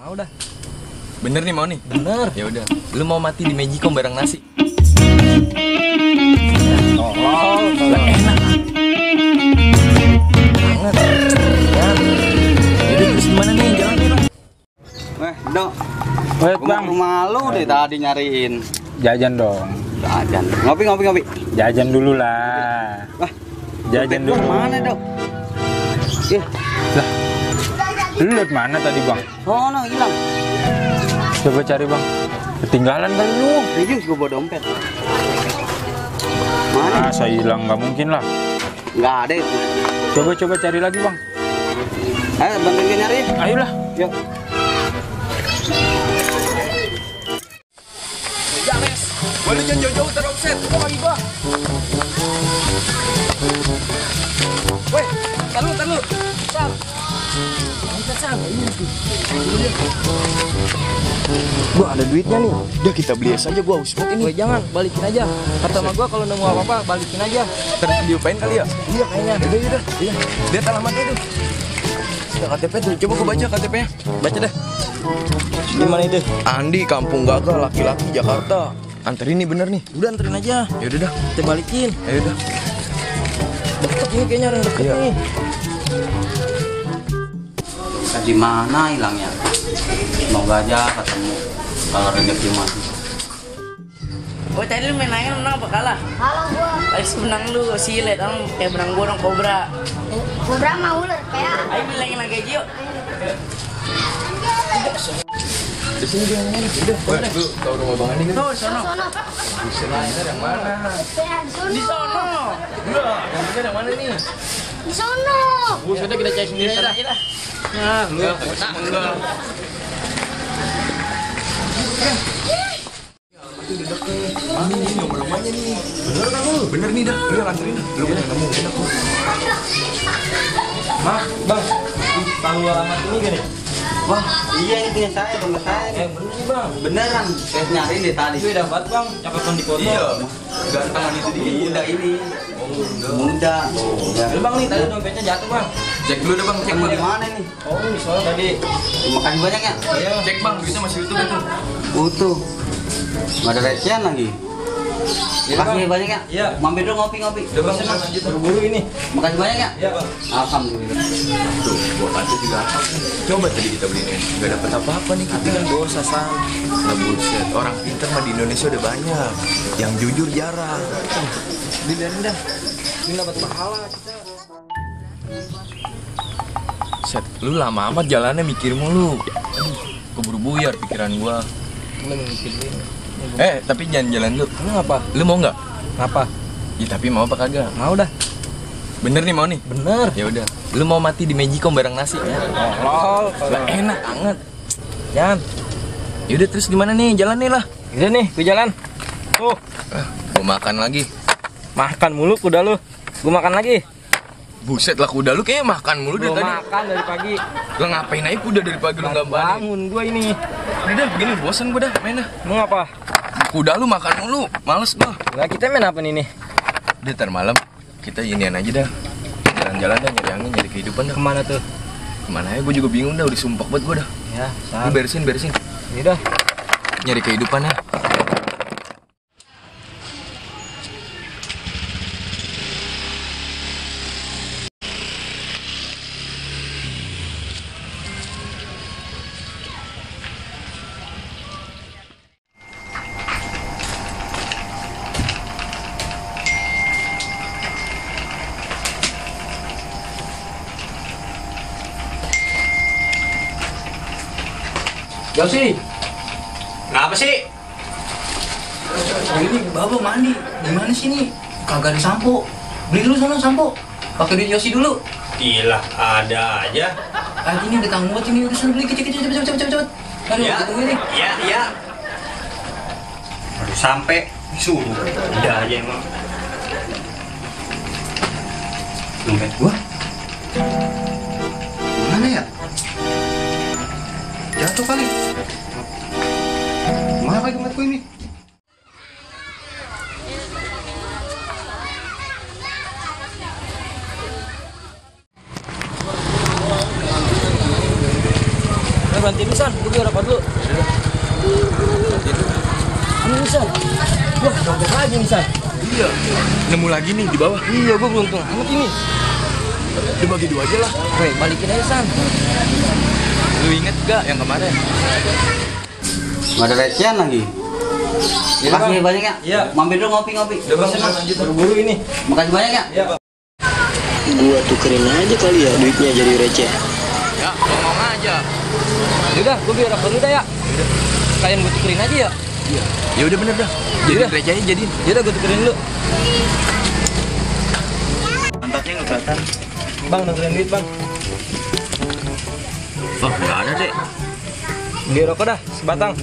Mau dah. Bener nih mau nih? Bener. Ya udah. Lu mau mati di Magicom bareng nasi? Oh, Lah enak. Banget. Ya. Jadi terus gimana nih jalannya, Bang? Dok. Wait, Gua Bang. mau ke rumah lu deh tadi nyariin. Jajan dong. Jajan. Ngopi. Jajan dulu lah. Wah, Jajan dompet dulu. gua mana, Dok? Ih, Lah. Lu liat mana tadi, Bang? sono hilang. Coba cari, Bang. Ketinggalan kali lu. Serius gua bawa dompet. Mana? Masa hilang, nggak mungkin lah. Nggak ada itu. Coba cari lagi, Bang. Ayo bantuin gue nyari. Ayolah. Yuk. James, boleh jangan jauh-jauh terobset. Kok bagi gua? Woi, tar lu. Sal. Sal. Gua ada duitnya nih. Udah kita beli es aja, gua haus banget ini. Woi, jangan, balikin aja. Kata sama gua kalau nemu apa-apa, balikin aja. Terus diupain kali ya? Iya kayaknya. Udah. Iya. Lihat alamatnya itu. Sudah KTP tuh, coba gua baca KTP-nya. Baca dah. Gimana itu? Andi, Kampung Gagal, laki-laki Jakarta. Anterin nih bener nih. Udah anterin aja. Ya udah dah. Kita balikin. Ayo dah. Deket ini kayaknya orang deket Iya. nih. Di mana hilangnya? Semoga aja ketemu. Kalau rezeki mati. Oh tadi lu main air menang apa kalah? Kalah gua. Ais menang lu silet, orang kayak benang gua orang kobra. Kobra mah ular kayak. Ayo bilangin lagi aja yuk. Di sini dia ngomong. Udah. Wah, lu tahu rumah Bang Andi kan? Tuh di sono. Sono. Buset, yang mana? Di sono. Yang bener yang mana nih? Di sono. Sudah kita cari sendiri dah. Nah, lu Enggak. Ini nomor rumahnya nih. Bener kan lu? Bener nih dah. Lu yang anterin dah. Lu yang nemu. Enak lu. Mah, Bang. Tahu alamat ini gak nih? Wah, iya ini punya saya, dompet saya. nih. Bener sih, Bang. Beneran, saya nyariin deh tadi. Gue dapat, Bang. Cakapan di foto. Iya. Gantangan itu dikit. Muda ini. Oh, enggak. Muda. Ya. Ayo, Bang, nih tadi dompetnya jatuh, Bang. Cek dulu deh Bang, cek Ketemu Bang. di mana nih? Oh, di sono tadi. Terima kasih banyak ya. Iya. Cek Bang, duitnya masih utuh itu. Utuh. Nggak ada recehan lagi. Iya, Makasih Bang. banyak ya. Iya. Mampir dulu ngopi. Udah Bang, Bang, lanjut. buru-buru ini. Makasih banyak ya. Iya, Bang. Alhamdulillah. Tuh, gua baca juga apa. Coba tadi kita beli ini. Gak dapet apa-apa nih kita kan dosa San. Nah buset, orang pintar mah di Indonesia udah banyak. Yang jujur jarang. Biarin dah. Ini dapat pahala kita. Set, lu lama amat jalannya mikir mulu. Aduh, keburu buyar pikiran gua. Lu mikirin. Tapi jangan jalan dulu. Lu ngapa? Lu mau nggak? Ngapa? Ya tapi mau apa kagak? Mau dah. Bener nih mau nih. Bener. Ya udah. Lu mau mati di Magicom bareng nasi ya? Lol. Lah enak banget. Jangan. Yaudah terus gimana nih? Jalan nih lah. Udah nih, gue jalan. Tuh, Gua makan lagi. makan mulu kuda lu. Gue makan lagi. Buset lah kuda lu kayaknya makan mulu dari Belum tadi. makan dari pagi. Lah ngapain aja kuda dari pagi lu nggak balik? Bangun gue ini. Udah begini bosan gua dah main dah. Mau apa? Kuda lu makan mulu, males gua. Nah, kita main apa nih? Udah ntar malam kita inian aja dah. Jalan-jalan dah nyari angin, nyari kehidupan dah. Kemana tuh? Kemana ya? Gua juga bingung dah, udah sumpah banget gua dah. Ya, Lu beresin. Udah. Nyari kehidupan ya. Josi. Kenapa sih? Ini Babo mandi. Gimana sih nih? Kagak ada sampo. Beli dulu sana sampo. Pakai duit Yosi dulu. Gila, ada aja. Ini udah tanggung buat ini udah sana beli kecil cepet. Aduh, Ya. kita tunggu nih. Iya. Baru sampai suruh. Udah aja emang. Dompet gua? Gimana ya? Jatuh kali. Mana lagi dompet gua ini? bantuin San, gue beli rokok dulu. Ini San, wah dompet lagi nih San. Iya, nemu lagi nih di bawah. Iya, gue beruntung amat ini. Udah bagi 2 aja lah. Weh, balikin aja San. Lu inget gak yang kemarin? Nggak ada recehan lagi. Makasih banyak ya. Iya. Mampir dulu ngopi-ngopi. Udah bang, lanjut buru-buru ini. Makasih banyak ya. Iya bang. Gua tukerin aja kali ya duitnya jadi receh. Ya, ngomong aja. Yaudah, gue beli rokok dulu dah ya. Kalian gue tukerin aja ya. Iya. Ya udah bener dah. Jadi Yaudah. recehnya jadi. Yaudah, gue tukerin dulu. Mantapnya nggak kelihatan. Bang, nukerin duit bang. Oh, nggak ada deh. Beli rokok dah, sebatang.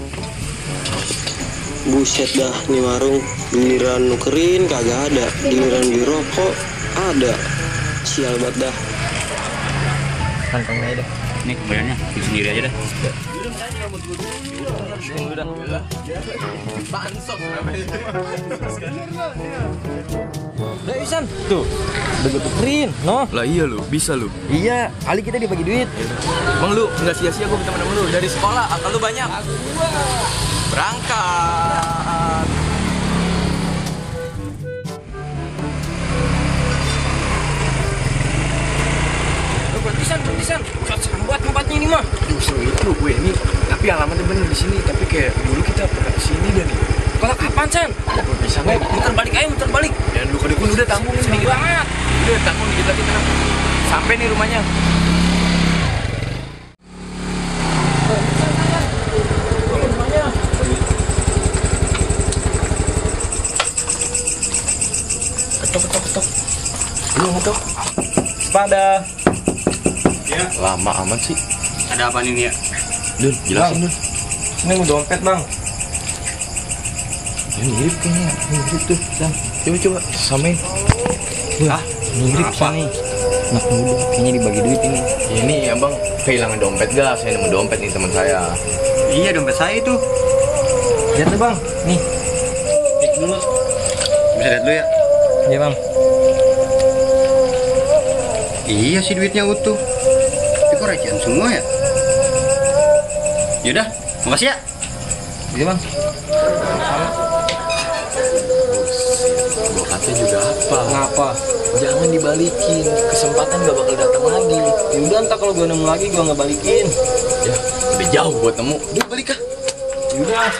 Buset dah nih warung, giliran nukerin kagak ada, giliran beli rokok ada. Sial banget dah. Kantongnya aja deh. Nih bayarnya, bikin sendiri aja deh. Tunggu dah. Udah Isan, tuh. Udah gue tukerin, no. Lah iya lu, bisa lu. Iya, kali kita dibagi duit. Bang lu nggak sia-sia gue temen lu dari sekolah, akal lu banyak. Berangkat. Bertisan. Buat tempatnya ini mah. Justru itu gue ini, tapi alamatnya bener di sini. Tapi kayak dulu kita pernah kesini dah nih. Kalau kapan, San? Bisa nggak? Muter balik aja, muter balik. Dan lu kadang udah tanggung Sedikit banget. Udah tanggung dikit lagi tenang. Sampai nih rumahnya. Ketok. Lu ngetok. Pada. Lama amat sih. Ada apa nih ya? Dun, jelasin Dun. Ini mau dompet, Bang. Ini mirip kayaknya. Mirip tuh. San. Coba samain. Mirip San nih. Anak muda, kayaknya dibagi duit ini. Ini abang kehilangan dompet gak? Saya nemu dompet nih teman saya. Iya dompet saya itu. Lihat tuh, Bang. Nih. Klik dulu. Bisa lihat dulu ya? Iya, Bang. Iya sih duitnya utuh. Tapi kok recehan semua ya? Yaudah, makasih ya. Iya, Bang. Gua kata juga apa? Ngapa? Jangan dibalikin. Kesempatan gak bakal datang lagi. Ya udah, entar kalau gue nemu lagi gue nggak balikin. Ya, udah jauh buat nemu. Udah balik kah? Yaudah.